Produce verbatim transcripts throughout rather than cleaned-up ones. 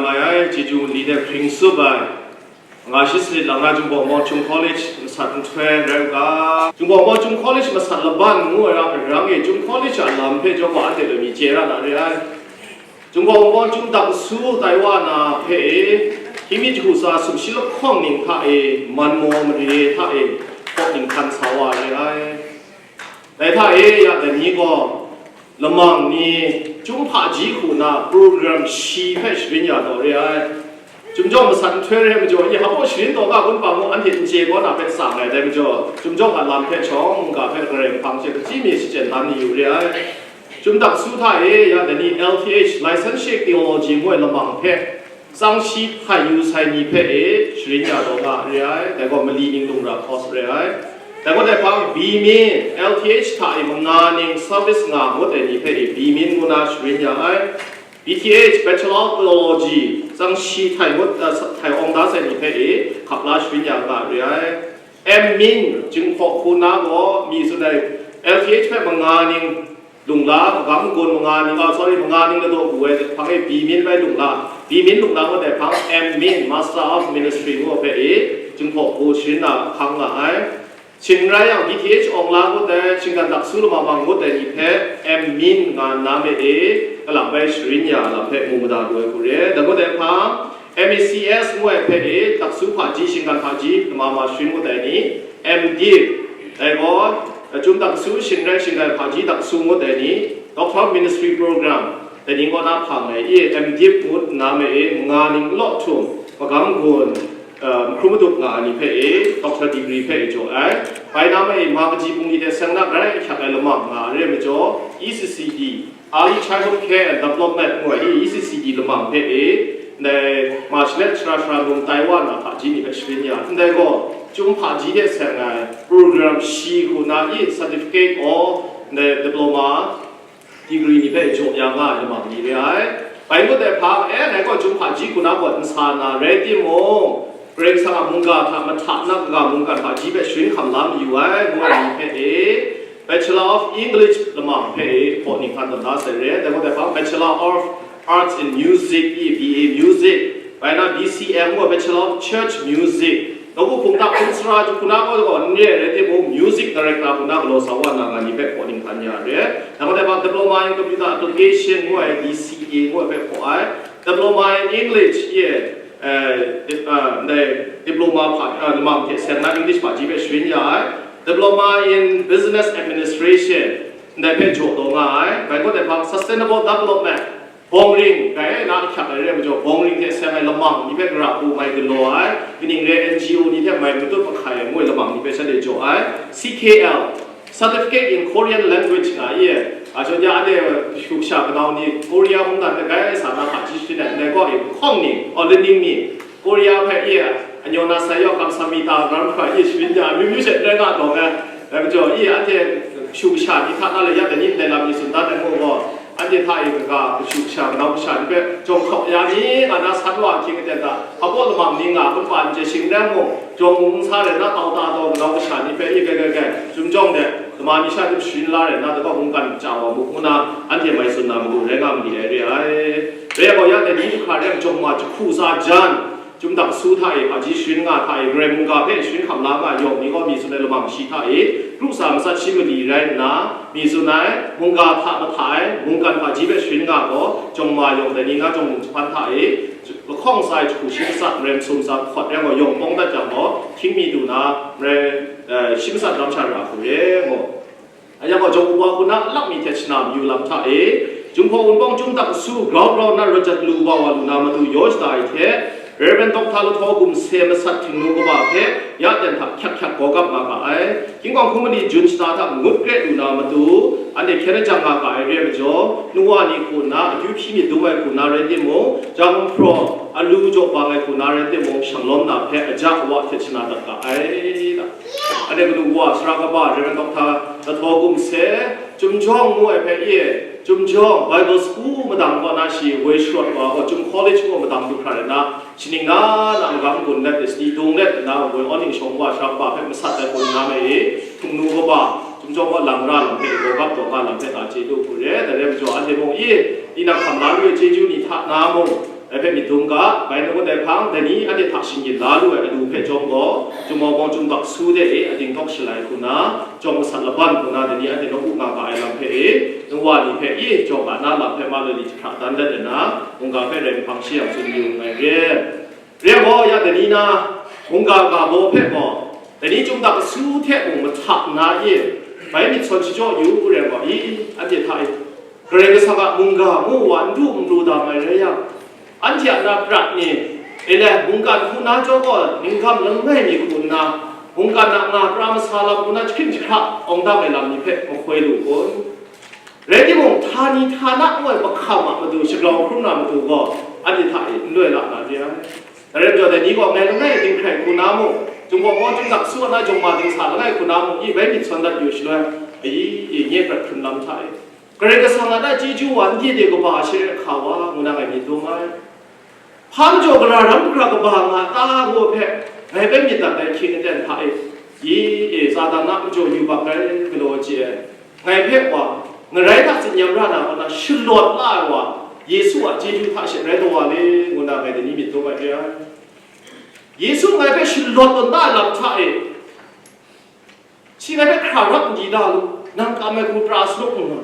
Ai, ai, chyeju nli de hpring tsup ai. Nga shi sanit lang na Jinghpaw Mawchung College masat nhtoi rai u ga, Jinghpaw Mawchung College masat laban ngu ai ra, arang e Chyum College a lam hpe jaw gaw anhte loi mi chye ra na re ai. Jinghpaw Mawchung Daksu Taiwan na hpe e, hkying mi jahku tsa sumshi lahkawng ning hta e, man maw mare hta e, hkawk ning hkan sa wa re ai. Dai hta e, ya dai ni gaw, lamang ni, Chyum hpaji hku na program shi hpe sharin ya taw re ai. Chyum jawng masat nhtoi re ai majaw, i hpa sharin taw ga kun pa mu, anhte n chye kaw na hpe tsang ai, dai majaw, Chyum jawng a lam hpe shawng mungga hpe Karai Kasang hpe kachyi mi shachyen dan ni yu re ai. Chyum Daksu hta e, ya dai ni L T H, Licentiate Theology ngu ai lamang hpe, tsang shi hpai yu sai ni hpe e sharin ya taw nga re ai, dai gaw mali ning lung ra hkawt re ai. Dai gaw dai hpang B Min, L T H hta e manga ning service nga ngut ai ni hpe e B Min ngu na sharin ya ai. B T H, Bachelor of Theology, tsang shi htai ngut, uh, htai awng da sai ni hpe e hkap la sharin ya nga re ai. M Min, Jinghpaw hku na gaw mi tsun ai, L T H hpe manga ning lung la, magam gun manga ning, ah, sorry, manga ning ladaw bu ai hpang e B Min bai lung la, B Min lung la ngut ai hpang M Min, Master of Ministry ngu ai hpe e, Jinghpaw hku sharin na hkang nga ai. Shing n rai yang, B T H awng la ngut ai, shinggan daksu lama mang ngut ai ni hpe M Min nga nna me e, kalang bai sharin ya lam hpe mu mada lu ai hku re. Dai ngut ai hpang, M A C S ngu ai hpe e, daksu hpaji, shinggan hpaji, lama ma sharin ngut ai ni, M Div, dai gaw, Chyum Daksu, shing n rai shinggan hpaji daksu ngut ai ni, Doctor of Ministry Program, dai ni kaw na hpang ai, e, M Div ngut nna me e, manga ning law htum, magam gun, uh, hkrum madup nga ai ni hpe e, Doctor Degree hpe e jaw ai. Bai na me e, ma kaji bungli hte seng na grai ahkyak ai lamang nga ai re ai majaw, E C C D, Early Childhood Care and Development ngu ai E C C D lamang hpe e, ndai ma shalet shara shara num tai wa na hpaji ni hpe sharin ya, ndai gaw, Chyum hpaji hte seng ai program shi hku na i certificate or ndai diploma degree ni hpe jaw ya nga ai lamang ni re ai. Bai ngut ai hpang, e, ngai gaw Chyum hpaji hku na gaw n sa na rai timung, Karai Kasang a mungga hta mahta na kaga mungkan hpaji hpe sharin hkam la mayu ai, ngu ai ni hpe e, Bachelor of English lamang hpe e hpaw ning hkan tawn da sai re. Dai gaw dai hpang Bachelor of Arts in Music i B A Music, bai na B C M gaw Bachelor of Church Music, nawku hpung hta hpung sara jahku na gaw gaw n re ai rai timung, music director hku na galaw sa wa na nga ni hpe hpaw ning hkan ya re. Dai gaw dai hpang Diploma in Computer Application ngu ai D C A ngu ai hpe hpaw ai, Diploma in English i, eh, dip-, ah, ndai diploma hpa, ah, lamang hte seng na English hpaji hpe sharin ya ai, Diploma in Business Administration, ndai hpe jaw taw nga ai. Bai gaw dai hpang Sustainable Development, bawng ring, dai na ahkyak ai re ai majaw, bawng ring hte seng ai lamang ni hpe gara hku mai galaw ai, kaning re N G O ni hte mai matut mahkai ai ngu ai lamang ni hpe shanhte jaw ai. C K L, Certificate in Korean Language nga i, a, shawng ya anhte shu kasha kanau ni Korea mungdan hte grai sa na hpaji sharin ai, ndai gaw e, hkawng ni, aw, learning ni, Korea hpe i, anyo na sai yaw kamsamita ram hkra i sharin ya, amyu myu she n rai nga dawng ai, dai majaw i, anhte shu kasha ni hta na le ya dai ni ndai lam ni tsun dan ai ngu gaw, anhte hta e kaga kashu kasha, kanau kasha ni hpe jawng hkawk ya mi, nga na san wa ahkying aten hta, hpa baw lamang ni nga, hpa n chye shing n rai mung, jawng mung n sa rai na, tau ta taw kanau kasha ni hpe, i, gai, gai, gai, Chyum jawng de, lama ni sha hte sharin la rai na, dai gaw mungkan kaja wa mu, ngu na, anhte mai tsun na matu rai nga ma ni ai re ai. Rai yang gaw, ya dai ni du hkra rai yang, jawng ma jahku tsa jan, Chyum Daksu hta e hpaji sharin nga hta e, Karai mungga hpe sharin hkam la nga yawng ni gaw, mi tsun ai lamang shi hta e, kru tsa matsat shi mali rai nna, mi tsun ai, mungga hta mahta ai, mungkan hpaji hpe sharin nga gaw, jawng ma yawng dai ni na jawng mung jahpan hta e, lahkawng tsa ai jahku shi matsat, marai masum tsa hkawt rai gaw, yawng pawng dat jang gaw, hkying mi du na, marai, eh, shi matsat ram sha ra hku re, ngu. Yang gaw, jawng wa hku na alak mi hte shana mayu lam hta e, Jinghpaw Wunpawng Chyum Daksu grau grau na rawt jat lu wa wa lu na matu yaw shada ai hte, Rev. Doctor Lahtaw Gumse masat htingnu kaba hpe ya ten hta hkyak hkyak gawgap nga ga ai. King Kawng hkum mali jun shata hta ngut kre lu na matu, anhte hkyen ajang nga ga ai re ai majaw, nu wa ni hku nna akyu hpyi myit dum ai hku nna rai timung, jang hpraw, alu jaw bang ai hku nna rai timung, shanglawm na hpe aja awa hte shana dat ga ai. Anhte kanu wa sara kaba Rev. Doctor Lahtaw Gumse, Chyum jawng ngu ai hpe i, Chyum jawng Bible School madang kaw na shi woi sharawt wa, Chyum College kaw madang du hkra rai na, shaning na na magam gun let, sadi dung let na woi aw ning shawng wa sara kaba hpe masat ai hku nna me i, htingnu kaba, Chyum jawng kaw lang ra lam hpe, gawgap taw nga lam hpe na chye du hku re, dai rai majaw, anhte mung i, tinang hkam la lu ai chyeju ni hta na mung, Dai hpe myit dum ga, bai na ngut ai hpang, dai ni anhte hta shinggyim la lu ai alu hpe chyawm gaw, Chyum Mawng Bawng Chyum Dak Su de e, ating tawk shalai hku na, chyawm gasat laban hku na, dai ni anhte nawku nga ga ai lam hpe e, nwa ni hpe e, jaw ga na lam hpe ma loi li jahkra dan let ai na, mungga hpe rai hpang shi yang tsun yu nngai re. Re gaw, ya dai ni na, mungga ga baw hpe gaw, dai ni Chyum Dak Su hte mung mahta nna e, bai myit sawn shachyaw yu, re gaw, i, anhte hta e, Karai Kasang a mungga ngu wa n du n pru dam ai rai yang, anhte a na prat ni, ele, mungkan hku na jaw gaw, ningkam langai mi hku nna, mungkan a nga pra masa lam hku na jahkring jahkra awng dang ai lam ni hpe mahkoi lu kun. Rai timung, htani htana ngu ai mahkam a matu shagrau hkrum na matu gaw, anhte hta e n loi la na re ai. Dai rai majaw, dai ni gaw ngai langai dinghkrai hku na mung, Chyum Mawng Bawng Chyum Dak Su a na jawng ma dingsa langai hku na mung, i bai myit sawn dat yu shaloi, ayi, i nye prat hkrun lam hta e, Karai Kasang a na chyeju wa n de de kaba she hka wa, ngu na ngai myit dum ai. Hpa majaw gara ram hkra kaba nga ta ngu hpe, ngai hpe myit dat ai hkying aten hta e, i, e, Satan a majaw yu bak ai galaw chye ai, ngai hpe wa, ngarai hta tsin yam ra na kaw na shalawt la ai wa, Yesu a chyeju hta she rai taw wa le, ngu na ngai dai ni myit dum ai re ai. Yesu ngai hpe shalawt tawn da ai lam hta e, shi ngai hpe hkra rap n di da lu, nang kam ai hku pra salup nna,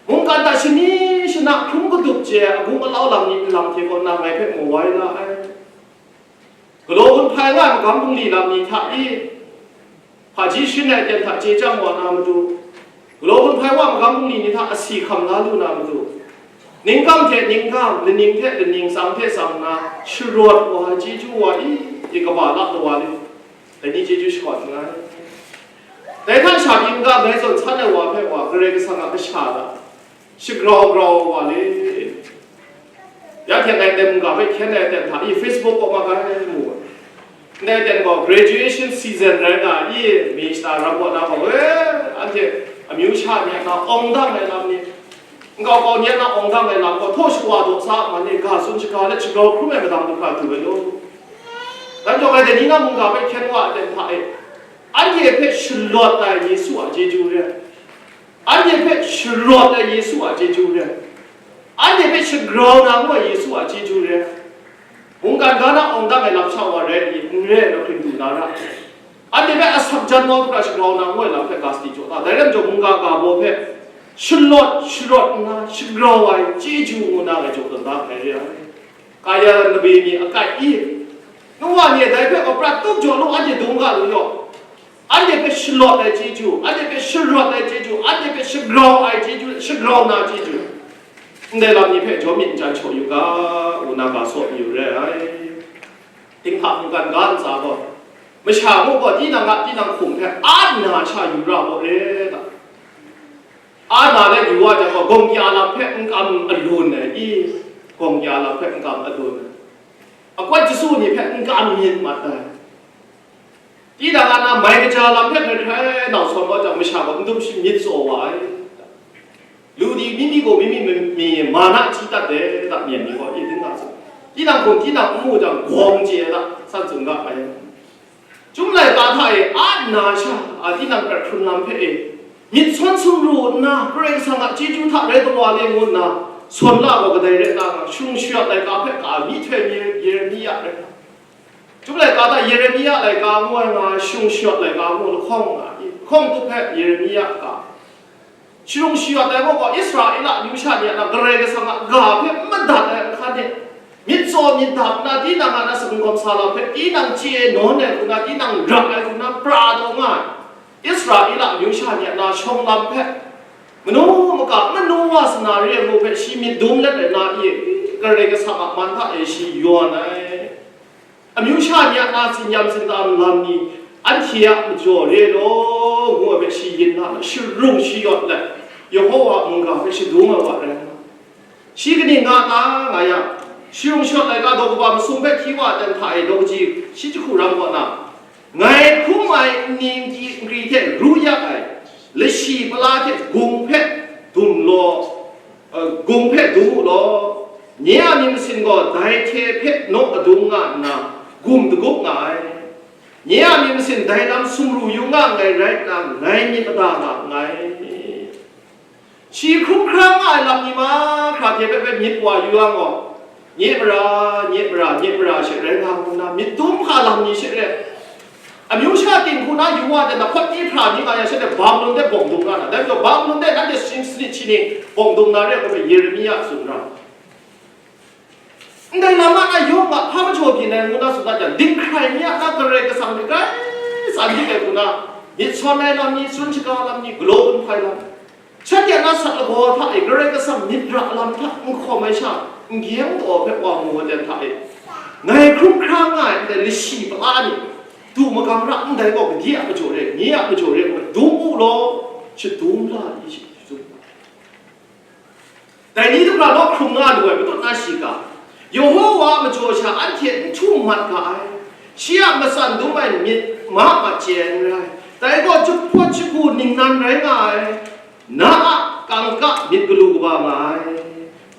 mungkan hta shani shana hkrum kadup chye ai agung alau lam ni nlang hte kaw nang ngai hpe mawai la ai. Galaw gun hpai nga ai magam bungli lam ni hta e, hpaji sharin ai aten hta chye chyang wa na matu, galaw gun hpai wa ai magam bungli ni hta asi hkam la lu na matu, ningkam hte ningkam, laning hte laning, tsang hte tsang na, sharawt wa ai chyeju wa i, i kaba la taw wa le, dai ni chyeju shakawn nngai. Dai hta sha, ginga ngai zawn san ai wa hpe wa, Karai Kasang a kasha hta shagrau grau wa le. Ya hte ngai ndai mungga hpe hkyen ai aten hta i, Facebook kaw ma ga ai mu ai. Ndai aten gaw graduation season rai nga i, mi shata ram kaw na gaw, e, anhte amyu sha ni a na awng dang ai lam ni, nkau kau ni a na awng dang ai lam gaw, htaw shawa daw sa a man e, ga tsun shaga let shagrau hkrum ai madang du hkra du ai law. Dan jawng ai dai ni na mungga hpe hkyen wa ai aten hta e, anhte hpe shalawt ai Yesu a chyeju re ai. Anhte hpe sharawt ai Yesu a chyeju re ai. Anhte hpe shagrau na ngu ai Yesu a chyeju re ai. Mungkan ga na awng dang ai lam sha wa rai ni, n re ai hkring du na ra. Anhte hpe asak jan mau hkra shagrau na ngu ai lam hpe ga sadi jaw ta. Dai rai majaw, mungga ga baw hpe shalawt sharawt nna shagrau ai chyeju ngu na ngai jaw tawn da ai re ai. Kaya labe ni akai i, nu wa ni dai hpe gaw prat tup jaw lu, anhte dum ga lu yaw. Anhte hpe shalawt ai chyeju, anhte hpe sharawt ai chyeju, anhte hpe shagrau ai chyeju, shagrau na chyeju, ndai lam ni hpe jaw myit n chyan shaw yu ga, ngu na ga saw mayu re ai. Dinghta mungkan ga ntsa gaw, masha gaw tinang a tinang hkum hpe a nna sha yu ra gaw re ta? A na let yu wa jang gaw, gawng kya lam hpe n kam alun ai i? Gawng kya lam hpe n kam alun ai? Akwat jasu ni hpe n kam myit mat ai? Tinang a na mai kaja lam hpe hkrai hkrai nau sawn wa jang, masha gaw n dum shi myit tsaw wa ai? Lu di, mimi gaw mimi mi, mi mana chyi dat ai, da myen ni gaw, i, dinghta tsun. Tinang hkum tinang n mu jang, gawng chye ai da, san tsun ga ai. Chyum laika hta e a nna sha, a, tinang prat hkrun lam hpe e, myit sawn sumru nna, Karai Kasang a chyeju hta rai tawa le ngu nna, sawn la gaw kadai rai nga, shung shayawt laika hpe ka myihtoi mi Yeremia rai nga. Chyum laika hta Yeremia laika ngu ai nga, shung shayawt laika ngu lahkawng nga, lahkawng tup hpe Yeremia ka. Shadung shayawt ai gaw, Israela amyu sha ni a na Karai Kasang a ga hpe madat ai ahkang e, myit tsaw myit dap nna, tinang a na sagun kawmsa lam hpe tinang chye nawn ai hku na, tinang rak ai hku na, pra taw nga ai. Israela amyu sha ni a na shawng lam hpe, manu maka, manu wa sanari ai mu hpe shi myit dum let ai na i, Karai Kasang a man hta e shi yawn ai. Amyu sha ni a na tsin-yam tsinda ai lam ni, anhte a majaw re law, ngu ai hpe shi yin na, sharung shayawt let, Yehova mungga hpe shadung ai wa rai nga. Shi kaning nga ta nga yang, sharung shayawt laika daw kaba masum hpe hti wa ai ten hta e daw kaji shi jahku ram kaw na, ngai hkrum ai nni nkri hte ru ya ai, lashi pala hte gung hpe dum law, gung hpe dum u law, nye a myit masin gaw dai hte hpe naw adung nga nna, gum dagup nga ai. Nye a myit masin dai lam sumru yu nga nngai rai nna, ngai myit mada nga nngai. Shi hkrum hkra nga ai lam ni mahkra hte hpe hpe myit wa yu yang gaw, Nye mara, nye mara, nye mara she rai nga ngu nna, myit dum hka lam ni she rai. Amyu sha ting hku na yu wa de na, hpawt ni hpra ni nga ya she de, Babilon de bawng dung na na. Dai majaw, Babilon de nanhte shing sanit shi ni bawng dung na re ai hpe Yeremia tsun ra. Ndai lam a na yawng a hpa majaw byin ai ngu na tsun dat jang, dinghkrai mi a na Karai Kasang ni grai tsan dik ai hku na, myit sawn ai lam ni, tsun shaga lam ni, galaw gun hpai lam, shanhte a na sat lagaw hta e Karai Kasang myit ra lam hta n hkawm ai sha, n gyeng daw hpe wa mu ai ten hta e, ngai hkrum hkra nga ai ndai lashi pala ni, du magam ra ndai gaw, gade a majaw re, nye a majaw re, dum u law, shadum la di shi tsun. Dai ni hta hkra naw hkrum nga lu ai matut na shiga, Yehowa a majaw sha anhte n htum mat ga ai, shi a matsan dum ai myit ma mat chye ai n rai, dai gaw jahpawt shagu ningnan rai nga ai, na a kangka myit galu kaba nga ai,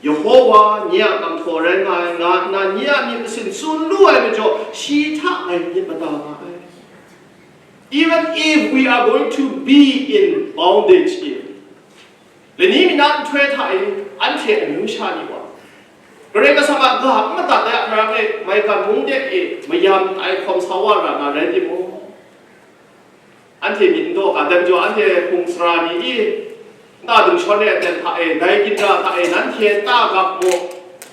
Yehowa nye a kamhtaw rai nga ai, nga nna nye a myit masin tsun lu ai majaw, shi hta ngai myit mada nga ai. Even if we are going to be in bondage, even Lani mi na nhtoi hta e, anhte amyu sha ni wa, Karai Kasang a ga n madat ai a marang e, maigan mung de e mayam ai hkawm sa wa ra na rai timung, anhte myit n daw ga, dai majaw anhte hpung sara ni i, nta dingshawng ai aten hta e, dai ginra hta e, nanhte ta gap mu,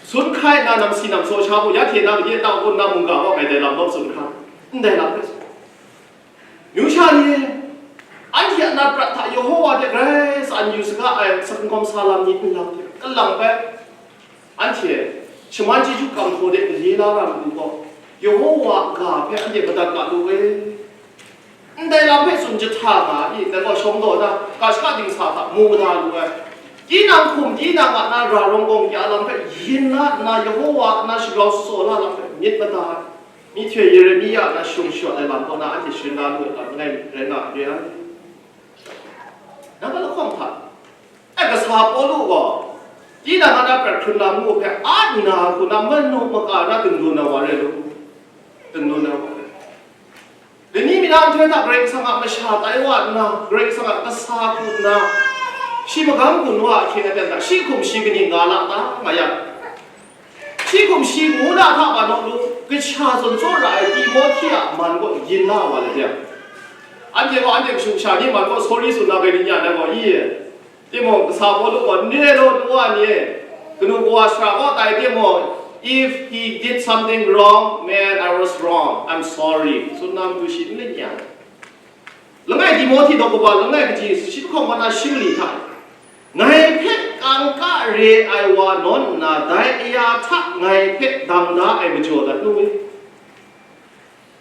sun hkai nna namsi namsaw sha mu, ya hte na made ta kun na mungga kaw ngai dai lam naw tsun hkra, ndai lam hpe tsun. Amyu sha ni, anhte a na prat hta Yehowa hte grai tsan yu saga ai, sa hkawm sa lam ni nlang hte kalang bai, anhte shaman chyeju kam htaw de gale la ra matu gaw, Yehowa a ga hpe anhte madat ga lu e. Ndai lam hpe tsun jahta nga ai, dai gaw shawng daw na, ga shaka dingsa hta mu mada lu ai. Tinang hkum, tinang a na ra rawng gawng kya lam hpe yin la nna, Yehowa a na shagrau shasaw la lam hpe myit mada ai. Myihtoi Yeremia na shung shawt ai lam kaw na anhte sharin da lu ai lam langai rai nga re ai. Nang a lahkawng hta, ai kasa Pawlu gaw, tinang a na prat hkrun lam ngu hpe a nna hku na manu maka na dinglu na wa rai lu, dinglu na wa rai. Lani mi na nhtoi hta Karai Kasang a masha tai wa nna, Karai Kasang a kasa hku nna, shi magam gun wa ahkying aten hta, shi hkum shi kaning nga la ta nga yang, shi hkum shi ngu na hta manu lu, kasha zawn tsawra ai Timohti a man kaw yin la wa let yang, anhte gaw anhte kashu kasha ni man kaw sorry tsun na gai ni nya na gaw i? Timung, kasa Pawlu gaw, "N re law, nu wa ni, kanu kawa shara kaw tai timung, if he did something wrong, man, I was wrong, I'm sorry," tsun na matu shi n ning yang. Langai Timohti daw kaba langai kaji shi hkawng kaw na shim li hta, ngai hpe kangka re ai wa nawn nna, dai aya hta ngai hpe dang da ai majaw dat nu i?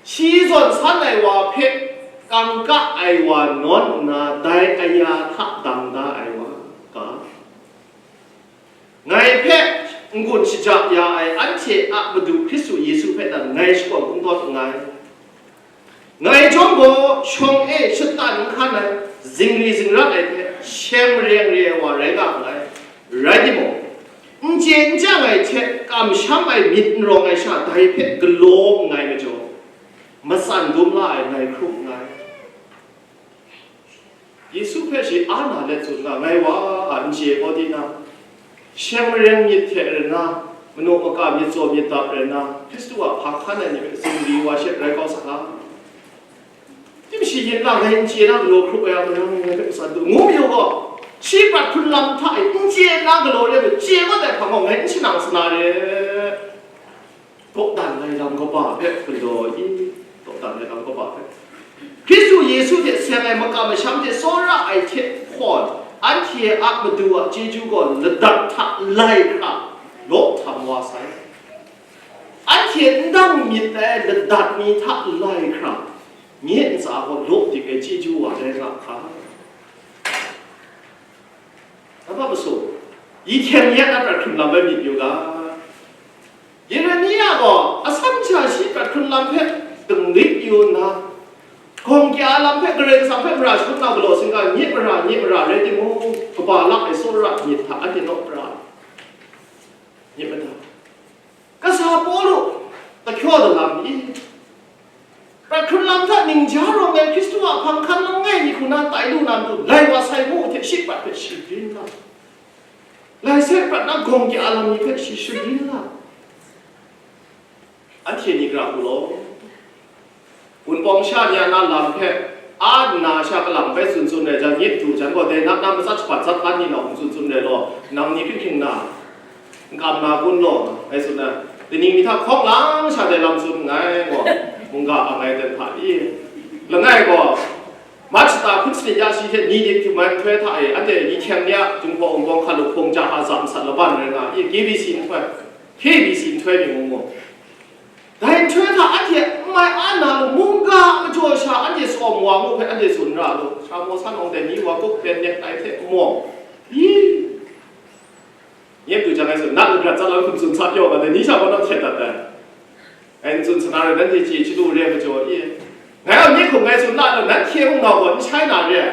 Shi zawn san ai wa hpe kangka ai wa nawn nna, dai aya hta dang da ai wa ga. Ngai hpe n-gun shaja ya ai anhte a Madu Hkristu Yesu hpe nan ngai shakawn kungdawn nngai. Ngai chyawm gaw shawng e shatan n hkan ai, zingri zingrat ai hte, sheng mareng re ai wa rai nga nngai. Rai timung, n chye n chyang ai hte kamsham ai myit n rawng ai sha dai hpe galaw nngai majaw, matsan dum la ai ngai hkrum nngai. Yesu hpe shi a na let tsun nga, ngai wa a n chye gaw tinang, sheng mareng myit hte rai nna, manu maka myit tsaw myit dap rai nna, Hkristu a hpa hkan ai ni hpe zingri wa she rai kau sa ga. Tim shi yin la ngai n chye na galaw hkrup ai a marang e ngai hpe matsan du, ngu mayu gaw, shi prat hkrun lam hta e n chye na galaw re ai, chye mat ai hpang gaw ngai n shanang sa na re. Dawdan ai lam kaba hpe galaw i? Dawdan ai lam kaba hpe. Hkristu Yesu hte seng ai makam masham hte tsawra ai hte hpawn, anhte a Madu a chyeju gaw ladat hta lai hkra law htam wa sai. Anhte n dang myit ai ladat ni hta lai hkra, nye ntsa gaw law dik ai chyeju wa rai nga hkra. Nang hpa masu, i hkyeng ya na prat hkrun lam bai myit yu ga. Yeremia gaw asan sha shi prat hkrun lam hpe dinglik yu nna, gawng kya lam hpe Karai Kasang hpe mara shagun na galaw singa, nye mara, nye mara rai timung, kaba lak ai tsawra myit hta anhte naw pra myit mada. Kasa Pawlu, tahkyaw da lam i? Prat hkrun lam hta ningja rawng ai Hkristu a hpang hkan langai mi hku na tai lu na matu, lai wa sai mu hte shi prat hpe shi byin la, lai sai prat na gawng kya lam ni hpe shi shabyin la, Anhte ni gara hku law, Wunpawng sha ni a na lam hpe a nna sha kalang bai tsun tsun rai jang, nye du jan gaw dai na na matsat shapat zat an ni na hkum tsun tsun rai law, nang ni hpring hpring na, n kam na kun law, ngai tsun ai. Kaning mi hta hkawng lang sha dai lam tsun nngai gaw, mungga ang ai dan hta i, langai gaw, March shata hkun sanit ya shi hte ni nit hkrum ai nhtoi hta e, anhte Yihtyeng ni a Jinghpaw Wunpawng hkalup hpung ja a za masat laban rai nga i, K B C nhtoi, K B C nhtoi mi mung mu. Dai nhtoi hta anhte n mai a na lu, mungga a majaw sha anhte tsawm wa mu hpe anhte tsun ra lu, sha maw san awng dai ni wa kup pen nek ai hte mawng, i, nye du jang ai tsun, na lu prat tsa lam hkum tsun sa pyaw ga dai ni sha gaw naw htet dat ai. Ngai n tsun sa na rai, nanhte chye chyalu re ai majaw i, ngai a myit hkum ngai tsun na lu, nanhte mung nau gaw n shai na re ai.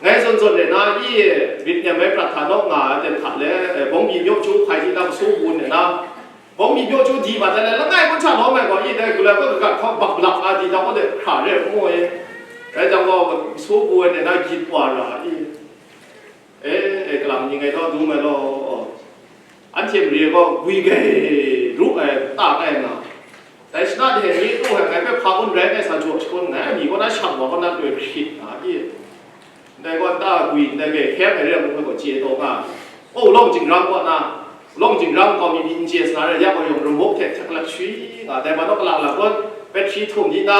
Ngai zawn zawn re na i, rit nem ai prat hta naw nga ai ten hta le, eh, bawng byi myaw chyu hpai di na masu bun re na, bawng byi myaw chyu di mat ai le, langai kun hta lawm ai gaw i, dai galoi kaw kagat hkawm bak lap a di na gaw de hkra re ai hku mu e. Rai jang gaw, masu bun re na gyit wa ra i. E, e, kalang ni ngai taw dum ai law, anhte mare gaw gwi gai ru ai, ta kai nga. Dai shana de ni lu ai, ngai hpe hpa kun rai ngai sa jaw shakun nngai, mi kaw na shang wa kaw na loi hkrit nga i. Ndai gaw nta gwi ndai gai hkye ai re ai mung hpe gaw chye taw nga. O, Wulawng Jingrang kaw na, Wulawng Jingrang kaw mi byin chye sa na re, ya gaw yawng ramuk hte htek lat shui nga, dai man naw kalang lakun, battery htum di na,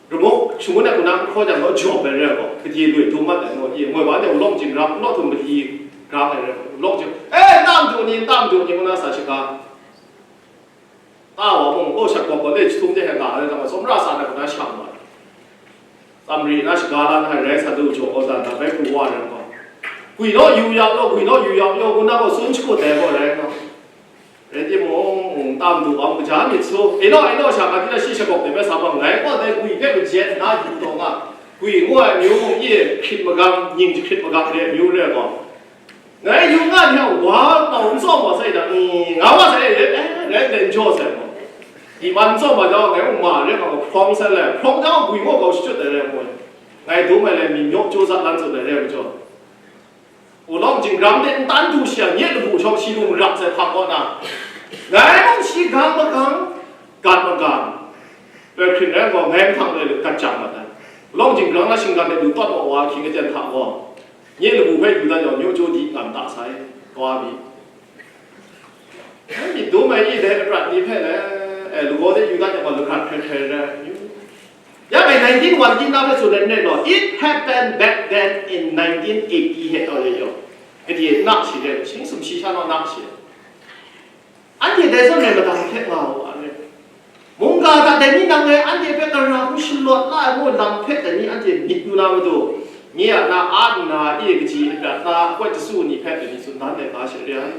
ramuk shangun ai hku na n hkaw jang gaw jawp ai re ai gaw, gade loi dum mat ai naw, i, moi wa de Wulawng Jingrang naw htum mali grang ai re ai gaw, Wulawng Jing, e, nta madu ni, nta madu ni, ngu na sa shaga. Ta wa mung, o, shat gawp gaw le jahtum de hkra nga ai, nang tsawmra sa na hku na shang wa ai. Tsam ri na shaga la na rai sa du jaw, o, dan na bai pru wa ai gaw, gwi naw yu yap law, gwi naw yu yap law, ngu na gaw tsun shakut ai gaw rai nga. Rai timung, tam du awng kaja myit su, e naw, e naw, sha ka di na shi shagawk de bai sa bang, ngai gaw dai gwi hpe majen nna yu taw nga, gwi ngu ai amyu mung e hkrit magang, nying jahkrit magang re amyu re gaw, ngai yu nga ni hta wa tau n tsawm wa sai da, mm, nga wa sai, eh, eh, ngai dai n jaw sai gaw, di man n tsawm wa jau, ngai mung ma re nga gaw hprawng sai le, hprawng jau gwi ngu gau shachyut ai re ai gaw, ngai dum ai le, myi myaw chyu za lan tsun ai re ai majaw, Wulawng Jingrang de ntan du shi a, nye labu shawng shi lung rap sai hpang kaw na, ngai mung shi gang magang, gat magang, rai hkring rai gaw, ngai mahtang rai lu gat jang mat ai. Wulawng Jingrang na shinggan de lu tawt wa wa ahkying aten hta gaw, nye labu hpe yu dat yawng, myaw chyu di ngam ta sai, kawa mi. Myit dum ai ni dai aprat ni hpe le, e, lagaw de yu dat yang gaw, lahkrat hkrai hkrai rai yu. Ya ngai nineteen one kin na hpe tsun ai n rai law, it happened back then in nineteen eighty he tau ye yaw. Gade na shi re, shing sumshi sha naw na shi. Anhte dai zawn rai madang hte nga u a re. Mungga hta dai ni nang e anhte hpe tara hku shalawt la ai ngu lam hpe dai ni anhte myit yu na matu, nye a na a nna e kaji aprat na akwat jasu ni hpe dai ni tsun dan ai ga she re ai.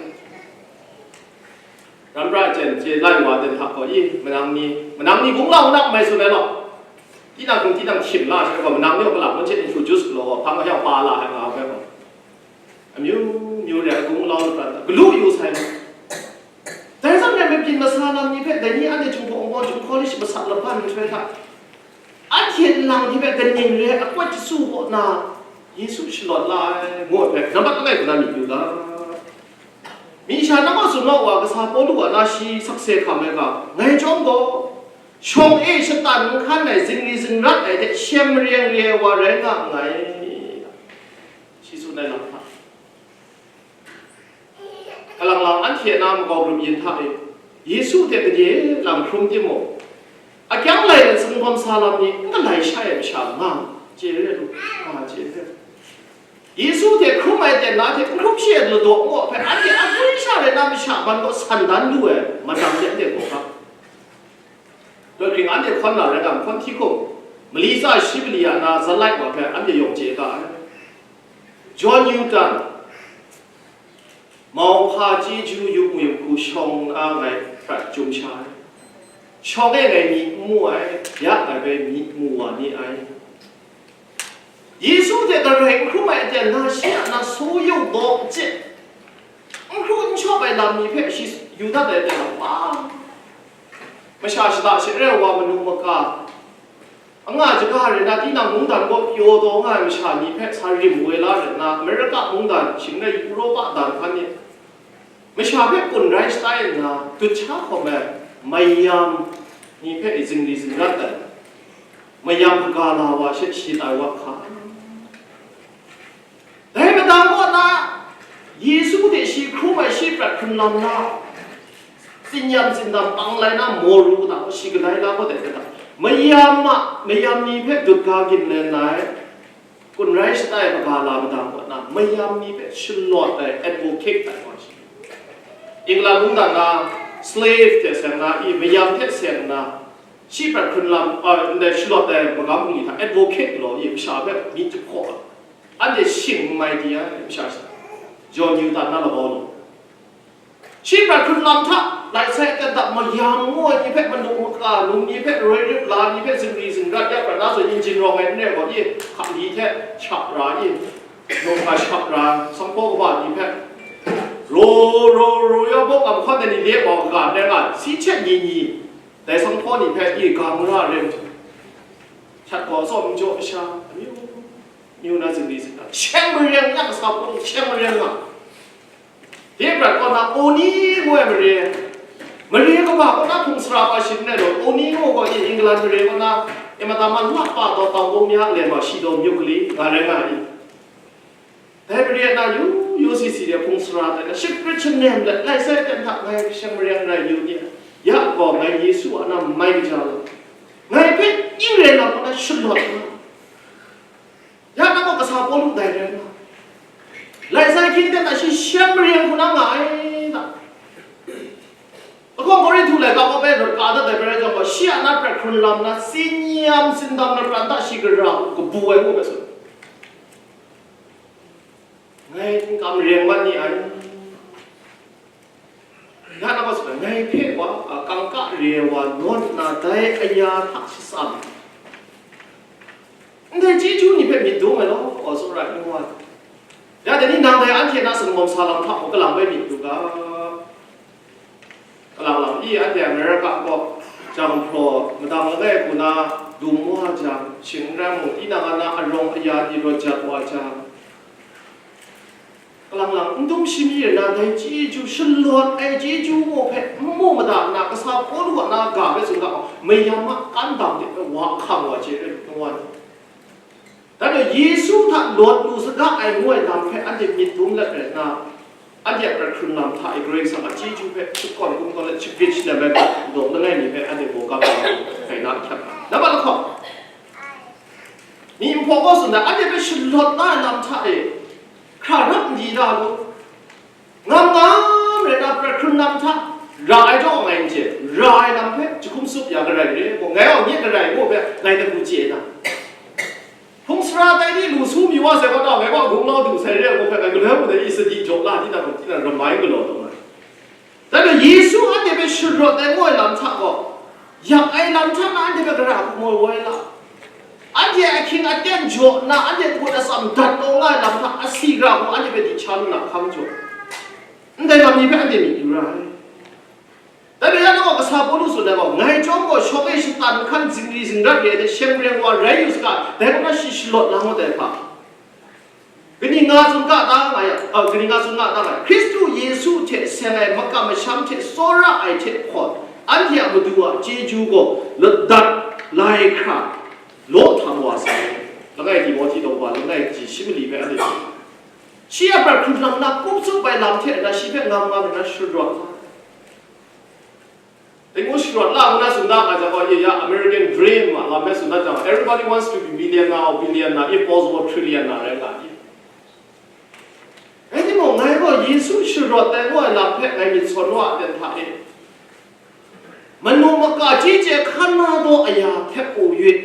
Ram pra jen chye lai wa ten hta gaw, i, manang ni, manang ni gunglau na mai tsun ai law. Tinang hkum tinang htim la ai gaw, manang ni gaw, kalang ngun hte introduce galaw gaw, hpang gaw, pa la ai nga ai gaw. Amyu myu re ai gunglau na prat galu yu sai law. Dai zawn rai, mabyin masa lam ni hpe, dai ni anhte Jinghpaw Wunpawng College masat laban nhtoi hta, anhte nlang ni hpe kaning re ai akwat jasu kaw na Yesu shalawt la ai, ngu ai hpe, nambat langai hku na myit yu ga. Mi sha nang a zunlawk wa kasa Pawlu a na shi sakse hkam ai ga, ngai chyawm gaw, shawng e shatan n hkan ai, zingri zingrat ai hte shem mareng re ai wa rai nga nngai, shi tsun ai lam hta. Kalang lang anhte a na makau grup yin hta e, Yesu hte gade lang hkrum timung, akyang lai ai sanggawm sa lam ni n galai sha ai masha nga, chye re lu, nga chye re. Yesu hte hkrum ai ten na hte n hkrum shi ai ladaw ngu hpe, anhte a gwi sha rai na masha man kaw san dan lu ai, madang de anhte gaw ga. Loi hkring anhte hkawn na rai nga, hkawn hti hkum, mali tsa shi mali a na zalai wa hpe anhte yawng chye ga ai. John Newton, mauhpa chyeju yu mu yu hku shawng na ngai prat chyum sha ai. Shawng e ngai myi n mu ai, ya ngai hpe myi mu wa ni ai. Yesu hte garai n hkrum ai aten na shi a na su yu gaw n chye, n hkru n shawp ai lam ni hpe shi yu dat ai aten na wa, masha shada she re ai wa manu maka, anga jaga re na, tinang mungdan kaw pyaw taw nga ai masha ni hpe sa rim woi la re na, Amerika mungdan, shing rai Europa dan hkan ni, masha hpe kun rai shatai nna, dut sha hkawm ai, Mayam ni hpe zingri zingrat ai, mayam hpaga la wa she shi tai wa hka. Dai madang kaw na, Yesu hte shi hkrum ai shi prat hkrun lam na, tsin-yam tsindam pang lai na, maw ru hta, shi galai la kaw dai hta, mayam a, mayam ni hpe dut ga ginlen ai, kun rai shatai hpaga la madang kaw na, mayam ni hpe shalawt ai advocate ai wa shi. England mungdan na slave hte seng na i, mayam hte seng na, shi prat hkrun lam, a, ndai shalawt ai magam bungli hta advocate galaw i, masha hpe myit jahpaw ai. Anhte shing n mai di ai, masha sha. John Newton na labau law. Shi prat hkrun lam hta, lai sai aten hta mayam ngu ai ni hpe, manu maka num ni hpe, roi rip la ni hpe, zingri zingrat ya prat na zawn, injin rawng ai n rai gaw, i, hkam li hte shap ra i, num hka shap ra, sanghpaw kaba ni hpe, ro, ro, ro, ya bawk a mahkawn ai ni le wa kaga n rai nga, si hte ni ni, dai sanghpaw ni hpe i ga mara rim, hkyat gaw tsawm n jaw masha, amyu, amyu na zingri zingrat, sheng mareng ya kasa pawng, sheng mareng nga. Dai prat kaw na, Oni ngu ai mare, mare kaba kaw na hpung sara pa shin n rai law, Oni ngu gaw, England mare kaw na, e mata ma la pa taw, taw bung mi a le ma, shi daw myuk kali, nga rai nga ai. Dai mare na yu, yu si si de hpung sara tai na, shiprit shanem let, lai sai ten hta ngai sheng mare n rai yu ni, ya gaw ngai Yesu a na mai kaja law, ngai hpe ning rai lam kaw na shalawt nga. Ya na gaw kasa Pawlu dai rai nga, lai sai hkying ten a shi shem mare hku na nga ai ta? Lahkawng Korinhtu laika kaw bai rawt ka dat dai bai rai jang gaw, shi a na prat hkrun lam na, tsin-yam tsindam na pran hta shi gara kabu ai ngu bai tsun. Ngai n kam reng mat ni ai. Ya na gaw, ngai hpe wa, a, kangka re ai wa nawn nna dai aya hta shatsam. Ndai chyeju ni hpe myit dum ai law, wa tsawra ai nu wa. Ya dai ni nang dai anhte na sangawm sa lam hta mung kalang bai myit yu ga. Kalang lang i, anhte America kaw janghpraw madang langai hku na dum wa jang, shing n rai mung, tinang a na arawng aya ni rawt jat wa jang, kalang lang n dum shi mi rai na, dai chyeju, shalawt ai chyeju gaw hpe n mu mada nna, kasa Pawlu a na ga hpe tsun ga, mayam a kan dam de hpe wa hkang wa chye ai nu wa ni. Dan gaw Yesu hta lawt lu saga ai ngu ai lam hpe anhte myit dum let rai nna, anhte a prat hkrun lam hta e Karai Kasang a chyeju hpe shakawn kungdawn let shagrit shanam ai hpe daw langai mi hpe anhte gaw kap ai na hkyap ai. Nambat lahkawng, myi nhpaw gaw tsun ai, anhte hpe shalawt na ai lam hta e hkra rap n di da lu. Ngam ngam rai na, prat hkrun lam hta ra ai jaw ngai n chye, ra ai lam hpe jahkum tsup ya garai re, ngai gaw nye garai ngu hpe ngai hte mu chye na. Hpung sara tai ni lu su mi wa sai kaw ta, ngai gaw gunglau du sai re ai hpe ngai galoi mung dai i sadi jaw la, tinang gaw tinang ramai galaw taw na. Dai gaw Yesu anhte hpe sharawt ai ngu ai lam hta gaw, yak ai lam hta na anhte hpe gara hku moi woi la? Anhte ahkying aten jaw nna, anhte ngut atsam dat taw nga ai lam hta, asi gara hku anhte hpe di sha lu na hkam jaw, ndai lam ni hpe anhte myit yu ra ai. Dai rai yang gaw, kasa Pawlu tsun ai gaw, ngai chyawm gaw shawng e shatan hkan zingri zingrat re ai hte sheng reng wa rai yu saga, dai kaw na shi shalawt la ngut ai hpa. Kaning nga tsun ga ta nga yang, a, kaning nga tsun ga ta nga yang, Hkristu Yesu hte seng ai makam masham hte tsawra ai hte hpawn, anhte a Madu a chyeju gaw ladat lai hkra law htam wa sai. Langai Timohti daw wa, langai ji shi mali hpe anhte shi a prat hkrun lam na, kup tsup ai lam hte na, shi hpe ngam ngam na sharawt. Dai ngu sharawt la ngu na tsun da nga jang gaw, ye ya American dream a lam hpe tsun da jang, everybody wants to be millionaire or billionaire, if possible, trillionaire rai nga ni. Rai timung, ngai gaw Yesu sharawt ai ngu ai lam hpe ngai myit sawn wa ai ten hta e, manu maka chyeju hkan na daw aya hte u yit.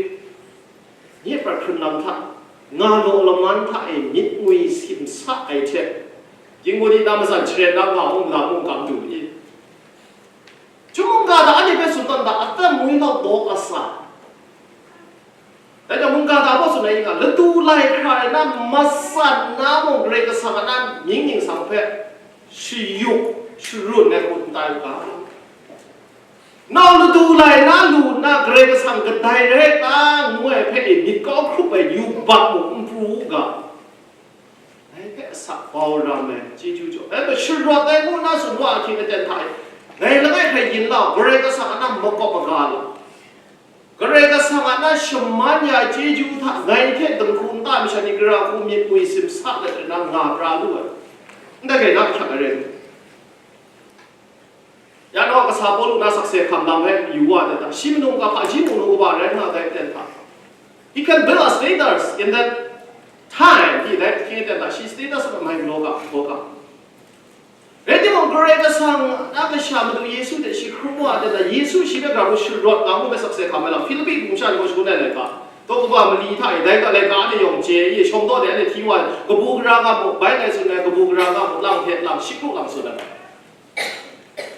Nye prat hkrun lam hta, nga law laman hta e myit ngwi sim sa ai hte, Yingwani na matsan sharen na nga hung lam mung kam du i? Chyum mungga hta anhte hpe tsun tawn da, atam ngwi lau daw a sa? Dai hta mungga hta gaw tsun ai nga, ladu lai hkra ai na matsan na mung, Karai Kasang a na mying ningsang hpe shayuk sharun ai hku n tai u ga? Nau ladu lai na lu nna, Karai Kasang kadai rai ta, ngu ai hpe e myit kau hkrup ai yubak mung n pru u ga? Ngai hpe asak bau ram ai chyeju jaw, ngai hpe sharawt ai ngu nna tsun wa ahkying aten hta e, ngai langai hkrai yin lau, Karai Kasang makawp maga lam, Karai Kasang a na shaman ya chyeju hta ngai hte dinghku nta masha ni gara hku myit mwi simsa let na nga pra lu ai. Ndai gaina ahkyak ai rai nme? Ya gaw kasa Pawlu na sakse hkam lam hpe yu wa ai ta, shi manu ga hpaji mung nu kaba rai nga ai ten hta, he can build a status in that time, he dai hpyi ten hta, shi status mai galaw ga, gaw ga. Rai timung, Karai Kasang na Kasha Madu Yesu hte shi hkrum wa ai ten hta, Yesu shi hpe gara hku sharawt nga ngu ai sakse hkam ai lam, Hpilipi mung sha ni gaw shangun ai laika, taw kaba mali hta e, dai ga laika anhte yawng chye i, shawng daw de anhte hti wa ai, kabu gara nga mu, bai ngai tsun ai, kabu gara nga mu, lang hte lang, shi kru lang tsun ai.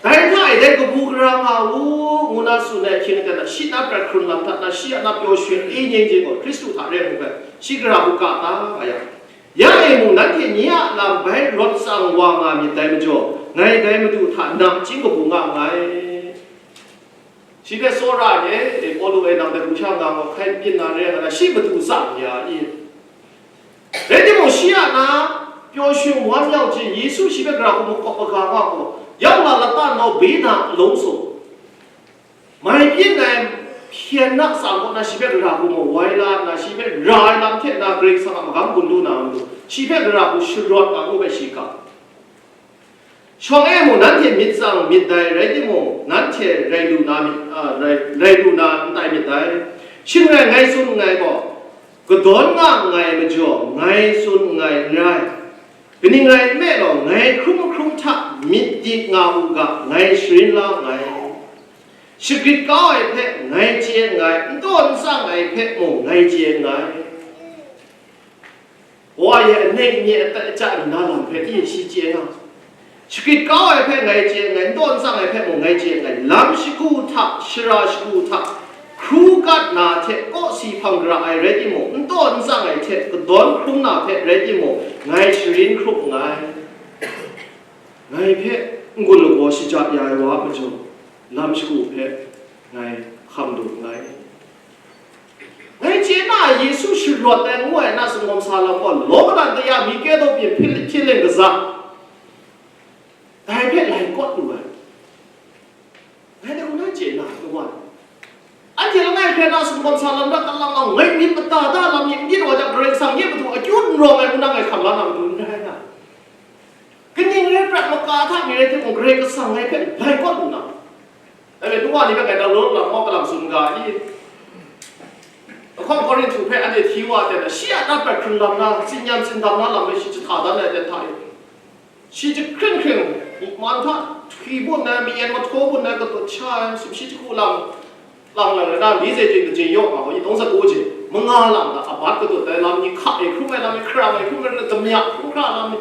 Dai hta e dai kabu gara nga u, ngu na tsun ai ahkying aten hta, shi na prat hkrun lam hta na, shi a na pyaw shun e nyeng je gaw, Hkristu hta re ai hpe, shi gara hku ka ta nga yang, ya e mung, nanhte nye a lam bai rawt tsang wa nga myit dai majaw, ngai dai Madu hta nachying kabu nga nngai. Shi hpe tsawra ai, e, Pawlu e, nang dai hku sha nga gaw, hkai byin na re ai nga na, shi matu tsang ya i? Rai timung, shi a na pyaw shung wan yau jin, Yesu shi hpe gara hku makawp maga nga gaw, yawng la lata nau bina alawng sung, mai byin ai hpyen na tsang kaw na, shi hpe gara hku mawai la nna, shi hpe ra ai lam hte na, Karai Kasang a magam gun lu na matu, shi hpe gara hku sharawt nga ngu ai shi ga. Shawng e mung nanhte myit tsang myit dai, rai timung, nanhte rai lu na myit, a, rai, rai lu na n tai myit dai. Shing rai, ngai tsun nngai gaw, kadawn nga nngai majaw, ngai tsun nngai n rai. Kaning rai nme law, ngai hkrum hkrum hta myit dik nga u ga, ngai sharin la nngai. Shagrit kau ai hpe ngai chye nngai, n taw n tsang ai hpe mung ngai chye nngai. Wa ye aning nye atat aja nna lam hpe i shi chye nga, shagrit kau ai hpe ngai chye nngai, n taw n tsang ai hpe mung ngai chye nngai, lam shagu hta, shara shagu hta, hkru kat na hte kawsi hpang gara ai rai timung, n taw n tsang ai hte kadawn hkrum na hpe rai timung, ngai sharin hkrup nngai. Ngai hpe n-gun lagaw shaja ya ai wa a majaw, lam shagu hpe ngai hkam lu nngai. Ngai chye na, Yesu sharawt ai ngu ai na singawm sa lam gaw, law kadan kaya mi kya daw pyi hpyi hpyi leng kaza, dai hpe lai kawt lu ai. Ngai dai hku na chye na, nu wa, anhte langai hkrai na singawm sa lam da, kalang lang ngai myit mada da lam myit myit wa jang, Karai Kasang nye matu akyu n rawng ai ngu na ngai hkam la na matu n rai na. Kaning rai prat maka hta mi rai timung, Karai Kasang ngai hpe lai kawt lu na. Dai hpe nu wa ni hpe ngai na law lam mau kalang tsun ga i? Lahkawng Korinhtu hpe anhte hti wa ai ten, shi a na prat hkrun lam na, tsin yan tsindam na lam hpe shi jahta dan ai ten hta e, shi jahkring hkring, man hta htwi bun ai, ma-yan mahtaw bun ai, katut sha ai, sumshi jahku lam, lang lang rai na, li ze jing kajing yaw nga gaw, yi tawng za ku jing, manga lang ga, abat katut ai lam ni, hka e hkrum ai lam ni, hkra e hkrum ai lam ni, damya hkrum hkra lam ni,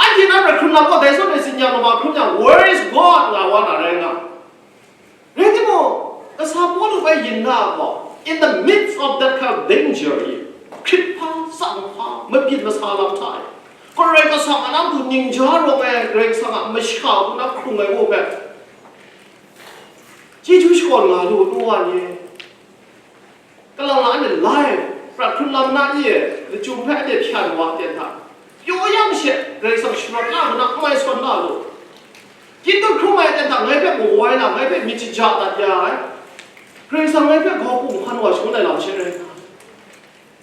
anhte na prat hkrun lam gaw, dai zawn e tsin yan lama hkrum yang, "Where is God?" nga wa na rai nga. Rai timung, kasa Pawlu bai yin na gaw, in the midst of that kind of danger, hkrit hpa, tsang hpa, mabyin masa lam hta e, Karai Kasang a na matu ningja rawng ai, Karai Kasang a masha hku na hkrung ai u hpe, chyeju shakawn nga lu, nu wa ni. Kalang la anhte lai, prat hkrun lam na i e, lachyum hpe anhte hpyan wa ten hta, pyaw yang she, Karai Kasang sharawt na, na n mai sawn na lu. Kyin dut hkrum ai ten hta, ngai hpe mawai na, ngai hpe myit shaja dat ya ai, Karai Kasang ngai hpe grau hpung hkan wa shangun ai lam she rai nna,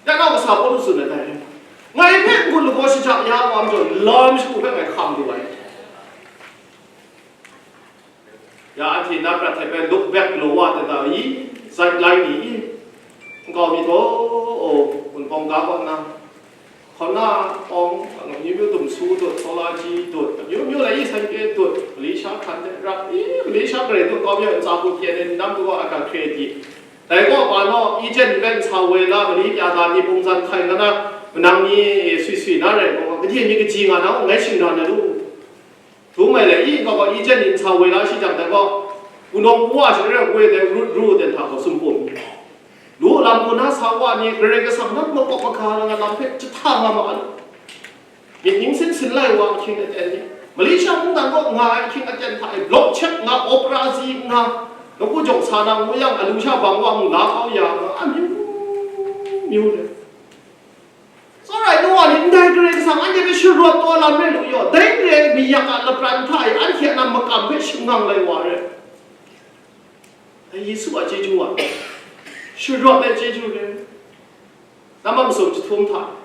ya nau kasa Pawlu tsun ai dai rai nna, ngai hpe n-gun lagaw shaja ya ai wa majaw, lam shagu hpe ngai hkam lu ai. Ya anhte na prat hte bai look back galaw wa ai ta i, sideline ni i, nkau mi taw, o, Wunpawng ga kaw na, hkauna pawng, amyu myu dum su dut, sola ji dut, amyu myu lai i, sanke dut, Malaysia hkan de rap i, Malaysia grai dut, kau mi a ntsa hku pyen ai, nam du wa a ga hkre di. Dai gaw, pa naw, i jen pen sa woi la, mali pya da ni pungzan hkai nga na, manang ni sui sui na rai gaw, kaji mi kaji nga na, ngai shingran ai lu. Htum ai le, i, kau gaw, i jen ni nsa woi la shi jang, dai gaw, wunawng wu wa shing rai woi dai, rut ru, den hta gaw, sumpu mi. Lu lam ku na sa wa ni, Karai Kasang na makawp maga nga lam hpe jahta nga ma ai. Myit ning sin sin lai wa ahkying aten ni, Malaysia mungdan kaw nga ai ahkying aten hta e, block check nga, opera si nga, nawku jawng sa na ngu yang, alu sha bang wa mu la kau ya nga, amyu myu re. Tsawra ai nu wa ni, ndai Karai Kasang anhte hpe sharawt taw lam re lu yaw, dai re ai mi yak a lapran hta e anhte a na makam hpe shangang lai wa re. Yesu a chyeju wa, sharawt ai chyeju re. Nambat masum jahtum hta,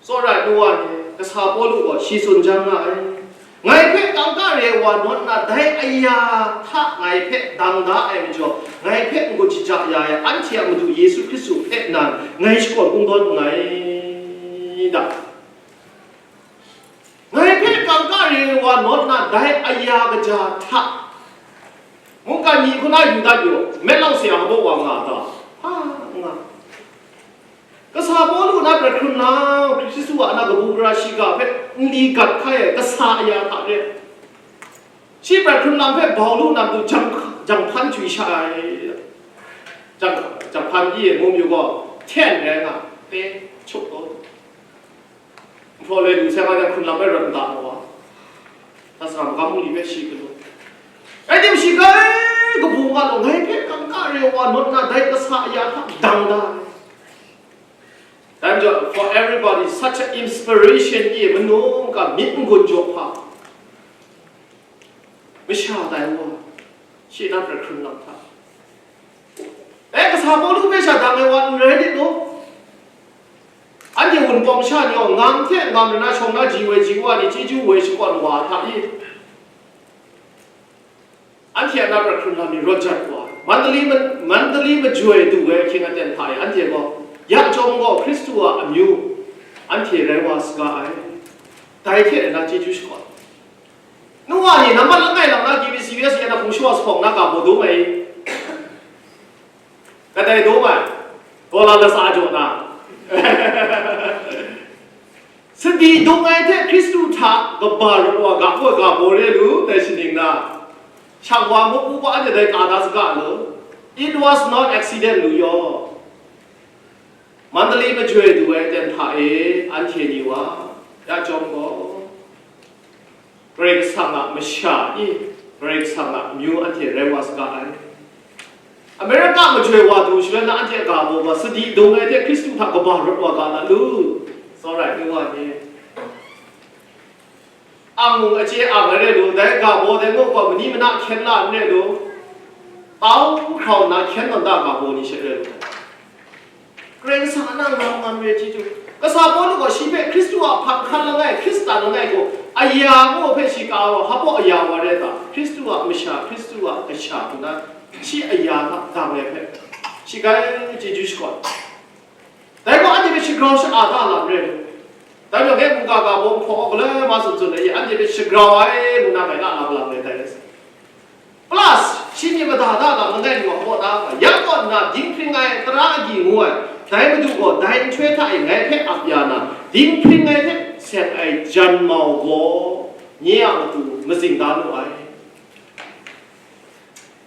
tsawra ai nu wa ni, kasa Pawlu gaw shi tsun jang nga ai. Ngai hpe kangka re ai wa nawn nna, dai aya hta ngai hpe dang da ai majaw, ngai hpe n-gun shaja ya ai anhte a Madu Yesu Hkristu hpe nan ngai shakawn kungdawn nngai da. Ngai hpe kangka re ai wa nawn nna, dai aya kaja hta, mungkan ni hku na yu dat yu, met lang saya hpaw wa nga ta? Ha, nga. Kasa Pawlu na prat hkrun lang, Hkristu a na kabu gara shiga hpe nli gat hkai ai kasa aya hta re. Shi prat hkrun lang hpe bau lu na matu jang, janghpan jwi sha ai. Jang, janghpan pyi ai mung yu gaw, ten rai nga, pe, chuk taw. Nhpraw loi lu sai nga jang, hkrun lam ai rawt nta mawa, hta saga magam mung li hpe shi galaw. Rai tim, shi grai kabu nga law, ngai hpe kangka re wa nawn nna, dai kasa aya hta dang da ai. Dai majaw, for everybody, such a inspiration i manu mungkan myit n-gun jaw hpa, masha tai wa, shi na prat hkrun lam hta. E, kasa Pawlu hpe sha dang ai wa n rai lit law? Anhte wunpawng sha ni gaw, ngam hte ngam rai na shawng na ji woi ji wa ni chyeju woi shakawn wa hta i? Anhte a na prat hkrun lam ni rawt jat wa, Mandali ma-, Mandali majoi du ai ahkying aten hta e anhte gaw, ya chyawm gaw Hkristu a amyu anhte rai wa saga ai. Dai hte rai na chyeju shakawn. Nu wa ni, nambat langai lang na K B C U S ya na hpung shawa sa hkawng na ga baw dum ai. Kadai dum ai? Gawla latsa jaw na. Sadi dung ai hte Hkristu hta kaba rawt wa ga gaw ga baw re lu, dai shaning na. Shang wa muk u pa anhte dai ka da saga lu. It was not accident lu yaw. Mandali majoi du ai ten hta e, anhte ni wa, ya chyawm gaw, Karai Kasang a masha i, Karai Kasang a amyu anhte rai wa saga ai. America majoi wa du shaloi na anhte a ga baw ga, sadi dung ai hte Hkristu hta kaba rawt wa ga na lu? Tsawra ai nu wa ni, ang mung ache ang ai re lu, dai ga baw dai muk gaw mani mana hkyen la n re lu, tau hkrau nna hkyen tawn da ga baw ni she re lu. Karai Kasang a na ngam ngam re chyeju. Kasa Pawlu gaw shi hpe Hkristu a hpang hkan langai, Hkristan langai gaw, aya ngu hpe shi ka wa, hpaw aya wa rai ta? Hkristu a masha, Hkristu a kasha hku na, shi aya hta dang ai hpe, shi grai chyeju shakawn. Dai gaw anhte hpe shagrau sha-a da lam re. Dai majaw, ngai mungga ga baw hpaw galoi ma tsun tsun ai, anhte hpe shagrau ai ngu na ngai na lam lam rai dai. Plus, shi myit mada da lam langai mi wa kaw da, ya kaw nna dinghpring ai tara agyi ngu ai, dai Madu gaw dai nhtoi hta e ngai hpe ap ya na, dinghpring ai hte seng ai janmau gaw nye a matu mazing da nu ai.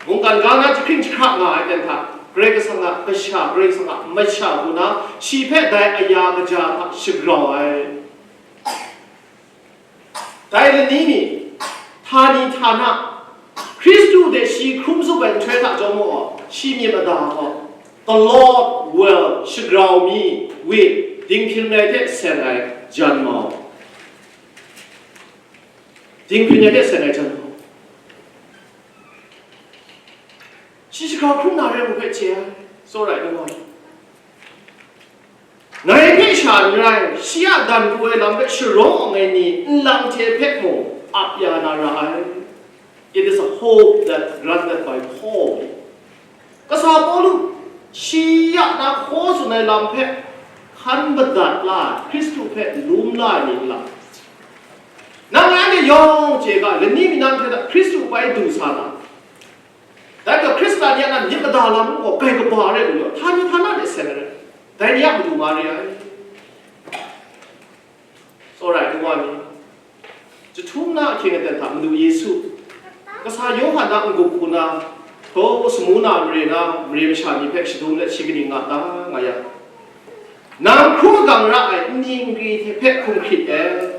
Mungkan ga na jahkring jahkra nga ai ten hta, Karai Kasang a kasha, Karai Kasang a masha hku na, shi hpe dai aya kaja hta shagrau ai. Dai lani ni, htani htana, Hkristu de shi hkrum zup ai nhtoi hta chyawm gaw, shi myit mada gaw, the Lord will shagrau me with dinghpring ai hte seng ai janmau. Dinghpring ai hte seng ai janmau. Shi shagrau hkrum na re ai hpe chye ai, tsawra ai nu wa. Ngai hpe sha n rai, shi a dan pru ai lam hpe sharawng ai ni nlang hte hpe mung ap ya na ra ai. It is a hope that granted by Paul. Kasa Pawlu, shi ya na hkaw tsun ai lam hpe hkan madat la ai, Hkristu hpe lum la ai ni n lam. Nang anhte yawng chye ga, lani mi nang hte Hkristu bai du sa na, dai hta Hkristan ya na myit mada lam gaw grai kaba rai lu yaw, htani htana de seng ai rai, dai ni a matu ma re ai. Tsawra ai nu wa ni, jahtum na ahkying aten hta Madu Yesu, kasa Yawhan na n-gup hku na, htaw Smuna mare na mare masha ni hpe shadum let shi kaning nga ta, nga yang, nang hkrum agang ra ai nni nkri hte hpe hkum hkrit ai.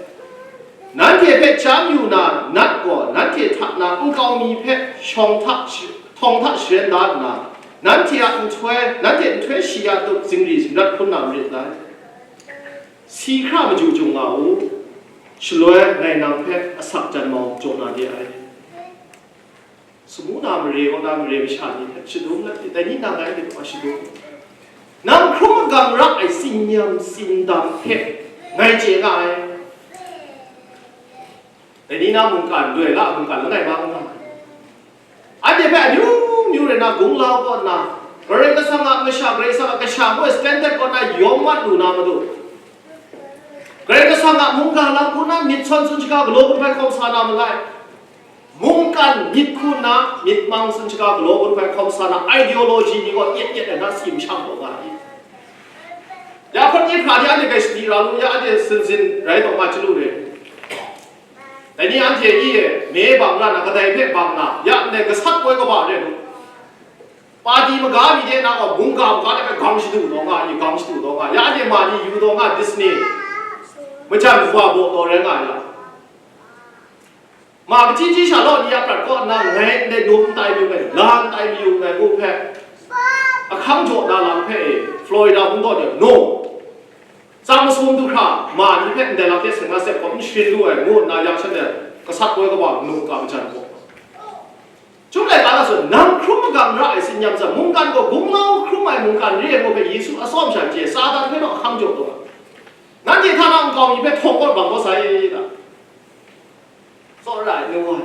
Nanhte hpe chyam yu na nat gaw, nanhte hta na nkau mi hpe shawng hta shi-, htawng hta sharen da nna, nanhte a nhtoi, nanhte nhtoi shi ya tup zingri zingrat hkrum na marit dai. Si hkra maju jung nga u, shaloi ngai nang hpe asak janmau jaw na de ai. Samu na mare kaw na mare masha ni hpe shadum na, dai ni na ngai hpe shadum. Nang hkrum magam ra ai tsin-yam tsindam hpe ngai chye nga ai. Dai ni na mungkan, doi la mungkan langai ma nga ai. Anhte hpe amyu myu rai na gunglau kaw nna, Karai Kasang a masha, Karai Kasang a kasha ngu ai standard kaw na yawm mat lu na matu, Karai Kasang a mungga lam hku na myit sawn tsun shaga galaw gun hpe hkawm sa na malai. Mungkan myit hku nna myit mang tsun shaga galaw gun hpe hkawm sa na ideology ni gaw yet yet ai na si masham taw nga ai. Ya hpawt ni hkra ni anhte grai sadi ra lu, ya anhte sinzin rai taw nga chyalu re. Dai ni anhte i e, me bang ra na, kadai hpe bang na, ya ndai gasat poi kaba re lu. Padi maga mi de na gaw, mungga maga de hpe gang shadu taw nga, i gang shadu taw nga, ya anhte ma ni yu taw nga, Disney majan wa baw taw rai nga ya. Ma kachyi chyi sha law ni a prat kaw nna ngai ndai num n tai mayu ngai, la n tai mayu ngai ngu hpe, ahkang jaw na lam hpe e, Florida hpung kaw de, no. Tsang masum du hkra, ma ni hpe ndai lam hte seng na sep gaw n sharin lu ai, ngu nna yang shanhte gasat koi kaba mung ka majan gaw. Chyum laika na tsun, nang hkrum magam ra ai tsin-yam hta, mungkan gaw gunglau hkrum ai mungkan re ai ngu hpe Yesu a tsawm sha chye, Satan hpe naw ahkang jaw taw ai. Nanhte hta na nkau mi hpe htawng kawt bang kawt sai da. Tsawra ai nu wa.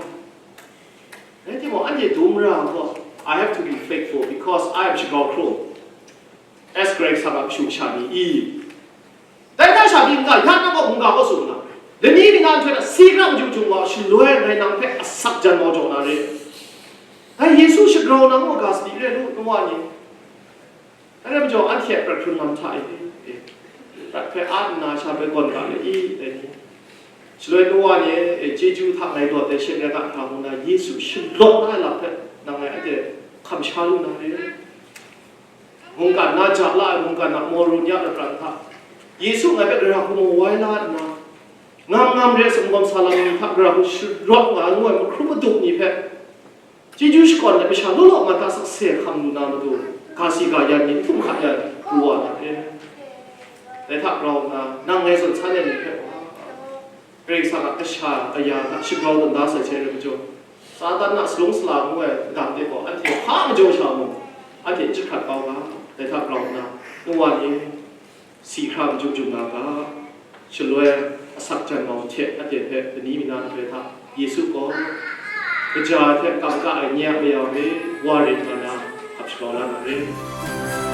Rai timung, anhte dum ra ai gaw, I have to be faithful because I am shagrau hkrum. As Karai Kasang a kashu kasha ni i. Dai hta sha byin ga, ya na gaw mungga gaw tsun nga. Lani mi na nhtoi na si hkra maju jung wa, shaloi ngai nang hpe asak jan mau jaw na re. Dai Yesu shagrau na mung ga sadi re lu, nu wa ni. Dai rai majaw, anhte a prat hkrun lam hta e, e, prat hpe at nna sha hpe gawn ga le i, dai ni. Shaloi nu wa ni, e, chyeju hta ngai dawt ai she rai nga hkra ngu na, Yesu shalawt na ai lam hpe nang ngai anhte hkam sha lu na re. Mungkan na ja la ai, mungkan na maw ru ya ai prat hta, Yesu ngai hpe gara hku mawai la nna, ngam ngam re ai sumgawm sa lam ni hta gara hku sharawt nga ai ngu ai mahkrum madup ni hpe, chyeju shakawn ai masha law law nga hta sakse hkam lu na matu, ga si ga yan ni n htum hka yan pru wa na re. Dai hta grau nna, nang ngai zawn san ai ni hpe wa, Karai Kasang a kasha kaya hta shagrau tawn da sai hte rai majaw, Satan a salung sala ngu ai lam de gaw anhte hpa majaw sha mung, anhte n jahkrat kau ga, dai hta grau nna, nu wa ni, si hkra maju jum na ga, shaloi asak jan mau hte anhte hpe lani mi na nhtoi hta Yesu gaw, kaja ai hte kam ka ai nye a mayam e, wa rit nga na, ap shagrau la na re.